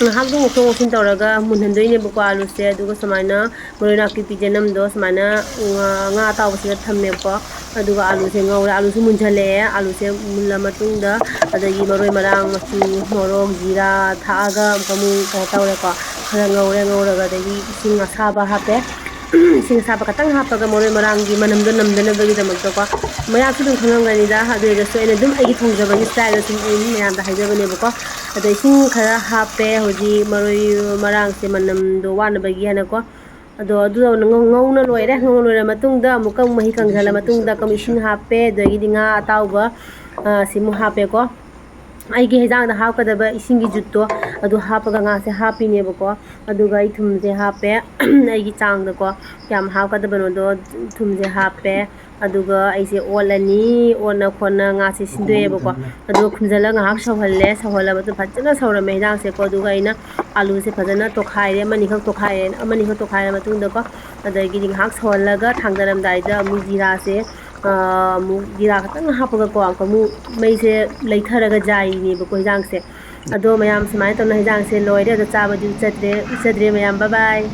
ꯉꯥꯏꯍꯥꯛꯇꯪ ꯉꯧꯊꯣꯛ ꯉꯧꯁꯤꯟ ꯇꯧꯔꯒ ꯃꯨꯟꯍꯟꯗꯣꯏꯅꯦꯕꯀꯣ ꯑꯥꯂꯨꯁꯦ꯫ ꯑꯗꯨꯒ ꯁꯨꯃꯥꯏꯅ ꯃꯔꯣꯏ ꯅꯥꯀꯨꯞꯄꯤ ꯆꯅꯝꯗꯣ ꯁꯨꯃꯥꯏꯅ ꯉꯥ, ꯉꯥ ꯑꯇꯥꯎꯕꯁꯤꯗ ꯊꯝꯃꯦꯕꯀꯣ꯫ ꯑꯗꯨꯒ ꯑꯥꯂꯨꯁꯦ ꯉꯧꯔꯦ꯫ ꯑꯥꯂꯨꯁꯨ ꯃꯨꯟꯖꯜꯂꯛꯑꯦ꯫ ꯑꯥꯂꯨꯁꯦ ꯃꯨꯜꯂ ꯃꯇꯨꯡꯗ ꯑꯗꯒꯤ ꯃꯔꯣꯏ ꯃꯔꯥꯡ, ꯃꯆꯨ, ꯃꯣꯔꯣꯛ, ꯖꯤꯔꯥ ꯊꯥꯛꯑꯒ ꯑꯃꯨꯛ ꯀꯩꯅꯣ ꯇꯧꯔꯦꯀꯣ꯫ ꯈꯔ ꯉꯧꯔꯦ꯫ ꯉꯧꯔꯒ ꯑꯗꯒꯤ ꯏꯁꯤꯡ ꯑꯁꯥꯕ ꯍꯥꯞꯄꯦ꯫ ꯏꯁꯤꯡ ꯑꯁꯥꯕ ꯈꯛꯇꯪ ꯍꯥꯞꯄꯒ ꯃꯔꯣꯏ ꯃꯔꯥꯡꯒꯤ ꯃꯅꯝꯗꯣ ꯅꯝꯗꯅꯕꯒꯤꯗꯃꯛꯇꯀꯣ꯫ ꯃꯌꯥꯝꯁꯨ ꯑꯗꯨꯝ ꯈꯪꯉꯝꯒꯅꯤꯗ, ꯑꯗꯨ ꯑꯣꯏꯔꯒꯁꯨ ꯑꯩꯅ ꯑꯗꯨꯝ ꯑꯩꯒꯤ ꯊꯣꯡꯖꯕꯒꯤ ꯁ꯭ꯇꯥꯏꯜꯗ ꯁꯨꯝ ꯑꯩ ꯃꯌꯥꯝꯗ ꯍꯥꯏꯖꯕꯅꯦꯕꯀꯣ꯫ ꯑꯗ ꯏꯁꯤꯡ ꯈꯔ ꯍꯥꯞꯄꯦ ꯍꯧꯖꯤꯛ ꯃꯔꯣꯏ ꯃꯔꯥꯡꯁꯦ ꯃꯅꯝꯗꯣ ꯋꯥꯠꯅꯕꯒꯤ ꯍꯥꯏꯅꯀꯣ꯫ ꯑꯗꯣ ꯑꯗꯨ ꯉꯧ-, ꯉꯧꯅ ꯂꯣꯏꯔꯦ꯫ ꯉꯧꯅ ꯂꯣꯏꯔ ꯃꯇꯨꯡꯗ ꯑꯃꯨꯛꯀ ꯑꯃꯨꯛ ꯃꯍꯤ ꯀꯪꯁꯤꯜꯂ ꯃꯇꯨꯡꯗ ꯑꯃꯨꯛ ꯏꯁꯤꯡ ꯍꯥꯞꯄꯦ꯫ ꯑꯗꯒꯤꯗꯤ ꯉꯥ ꯑꯇꯥꯎꯕ, ꯑ, ꯁꯤꯃꯨꯛ ꯍꯥꯞꯄꯦꯀꯣ꯫ ꯑꯩꯒꯤ ꯍꯦꯟꯖꯥꯡꯗ ꯍꯥꯞꯀꯗꯕ ꯏꯁꯤꯡꯒꯤ ꯖꯨꯠꯇꯣ ꯑꯗꯨ ꯍꯥꯞꯄꯒ ꯉꯥꯁꯦ ꯍꯥꯞꯄꯤꯅꯦꯕꯀꯣ꯫ ꯑꯗꯨꯒ ꯑꯩ ꯊꯨꯝꯁꯦ ꯍꯥꯞꯄꯦ ꯑꯩꯒꯤ ꯆꯥꯡꯗꯀꯣ꯫ ꯀꯌꯥꯝ ꯍꯥꯞꯀꯗꯕꯅꯣꯗꯣ ꯊꯨꯝꯁꯦ ꯍꯥꯞꯄꯦ꯫ ꯑꯗꯨꯒ ꯑꯩꯁꯦ ꯑꯣꯠꯂꯅꯤ꯫ ꯑꯣꯠꯅ ꯈꯣꯠꯅ ꯉꯥꯁꯦ ꯁꯤꯟꯗꯣꯛꯑꯦꯕꯀꯣ꯫ ꯑꯗꯨꯒ ꯈꯨꯝꯖꯤꯜꯂꯒ ꯉꯥꯏꯍꯥꯛ ꯁꯧꯍꯜꯂꯦ꯫ ꯁꯧꯍꯜꯂꯕ ꯃꯇꯨꯡ ꯐꯖꯅ ꯁꯧꯔꯝꯃꯦ ꯍꯦꯟꯖꯥꯡꯁꯦꯀꯣ꯫ ꯑꯗꯨꯒ ꯑꯩꯅ ꯑꯥꯂꯨꯁꯦ ꯐꯖꯅ ꯇꯣꯈꯥꯏꯔꯦ꯫ ꯑꯃꯅꯤꯈꯛ ꯇꯣꯈꯥꯏꯔꯦ꯫ ꯑꯃꯅꯤꯈꯛ ꯇꯣꯈꯥꯏꯔ ꯃꯇꯨꯡꯗꯀꯣ, ꯑꯗꯒꯤꯗꯤ ꯉꯥꯏꯍꯥꯛ ꯁꯧꯍꯜꯂꯒ ꯊꯥꯡꯗꯔꯝꯗꯥꯏꯗ ꯑꯃꯨꯛ ꯖꯤꯔꯥꯁꯦ, ꯑ, ꯑꯃꯨꯛ ꯖꯤꯔꯥ ꯈꯛꯇꯪ ꯍꯥꯞꯄꯒꯀꯣ, ꯑꯃꯨꯛ ꯃꯩꯁꯦ ꯂꯩꯊꯔꯒ ꯖꯥꯏꯔꯤꯅꯦꯕꯀꯣ ꯍꯦꯟꯖꯥꯡꯁꯦ꯫ ꯑꯗꯣ ꯃꯌꯥꯝ ꯁꯨꯃꯥꯏꯅ ꯇꯧꯅ ꯍꯦꯟꯖꯥꯡꯁꯦ ꯂꯣꯏꯔꯦ꯫ ꯑꯗꯣ ꯆꯥꯕꯗꯤ ꯎꯠꯆꯗ꯭ꯔꯦ, ꯎꯠꯆꯗ꯭ꯔꯦ ꯃꯌꯥꯝ꯫ ꯕꯥꯏ ꯕꯥꯏ꯫